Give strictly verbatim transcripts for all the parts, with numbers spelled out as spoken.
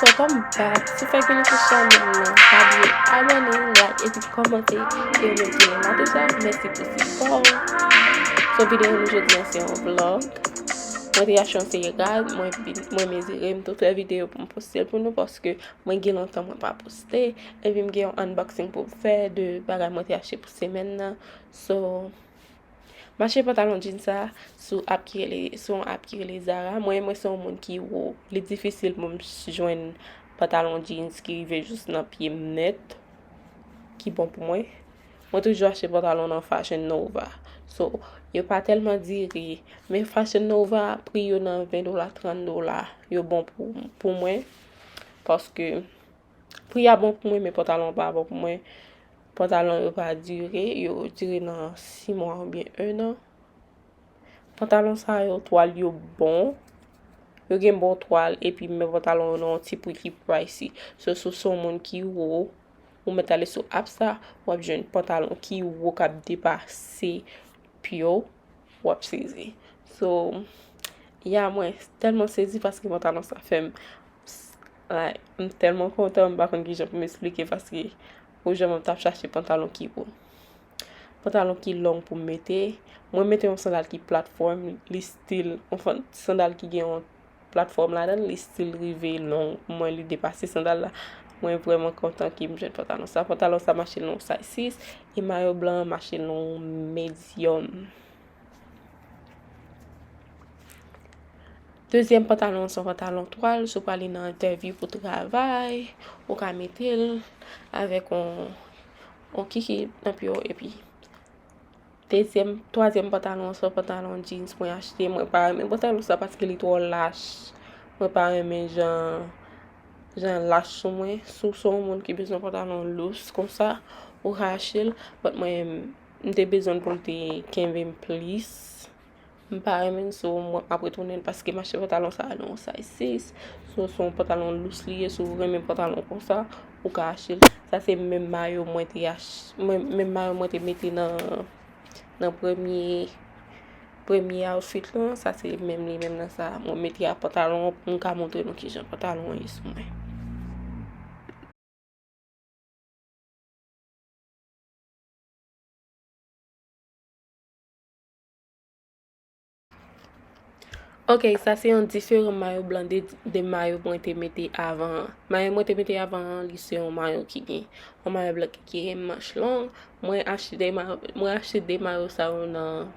Welcome back. Si w fèk vini sou chanèl nan, pa bliye abòne, like, epi kòmante. E ou menm ki la deja, mèsi pou sipò w. So, videyo nou jodi a se yon vlog. Mwen te achte yon seri rad, mwen vin, mwen mezire, m tou fè videyo pou m poste l pou nou paske mwen gen lontan mwen pa poste. Epi m gen yon unboxing pou m fè de bagay mwen te achte pou semèn nan. So, m achte pantalon jeans sa sou app ki rele, sou yon app ki rele Zara. Mwen, mwen se yon moun ki wo. Li difisil pou m jwenn pantalon jeans ki rive jous nan pye m nèt, ki bon pou mwen. Mwen toujou achte pantalon nan Fashion Nova. So, yo pa tèlman dire, men Fashion Nova, pri yo nan ven dola, trant dola, yo bon pou, pou mwen. Paske pri a bon pou mwen, men pantalon pa bon pou mwen. Pantalon yo pa dire, yo dire nan sis mwa oubyen en an. Pantalon sa yo, twal yo bon. Yo gen bon twal, epi men pantalon yo nan yon ti pri ki pricey. So, si w se yon moun ki wo, ou mèt ale sou app sa, w ap jwenn pantalon ki wo k ap depase pye w, w ap sezi. So, ya, mwen tèlman sezi paske pantalon sa fè m, like, m tèlman kontan, m pa konn kijan pou m esplike paske pou jan mwen t ap chache pantalon ki wo. Pantalon ki long pou m mete. Mwen mete yon sandal ki platfòm, li still, yon fan-, sandal ki gen yon platfòm ladan l, li still rive long pou mwen, li depase sandal la. Mwen vrèman kontan ke m jwenn pantalon sa. Pantalon sa m achte l nan yon size sis, e mayo blan an m achte l nan yon medium. Dezyèm pantalon an se yon pantalon twal, si w prale nan entèvyou pou travay, ou ka mete l avèk yon, yon kiki nan pye w, epi dezyèm, twazyèm pantalon an se yon pantalon jeans mwen achte. Mwen pa renmen pantalon sa paske li twò lach. Mwen pa renmen jan, jan lach sou mwen. Si w se yon moun ki bezwen pantalon lous konsa, ou ka achte l. But mwen, m te bezwen l pou l te kenbe m plis. M pa renmen l, so mwen ap retounen l paske m achte pantalon sa a nan yon size sis. So, se yon pantalon lous li ye, si w renmen pantalon konsa, ou ka achte l. Sa se menm mayo mwen te ach-, mwen, menm mayo mwen te mete nan, nan premye, premye outfit lan. Sa se menm li menm nan sa. Mwen mete a pantalon an pou m ka montre nou kijan pantalon an ye sou mwen. Ok, sa se yon diferan mayo blan de, de mayo mwen te mete avan an. Mayo mwen te mete avan an, li se yon mayo ki gen, yon mayo blan ki gen manch long. Mwen achte de mayo, mwen achte de mayo sa yo nan,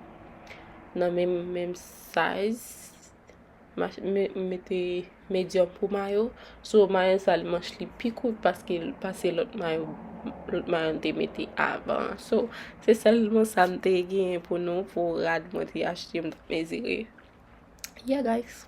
nan menm, menm size. M ach-, me-, mete medium pou mayo. So, mayo sa, li manch li pi kout paske l pase lòt mayo, lòt mayo m te mete avan an. So, se sèlman sa m te genyen pou nou, pou rad mwen te achte, m t ap mezire. Yeah, guys.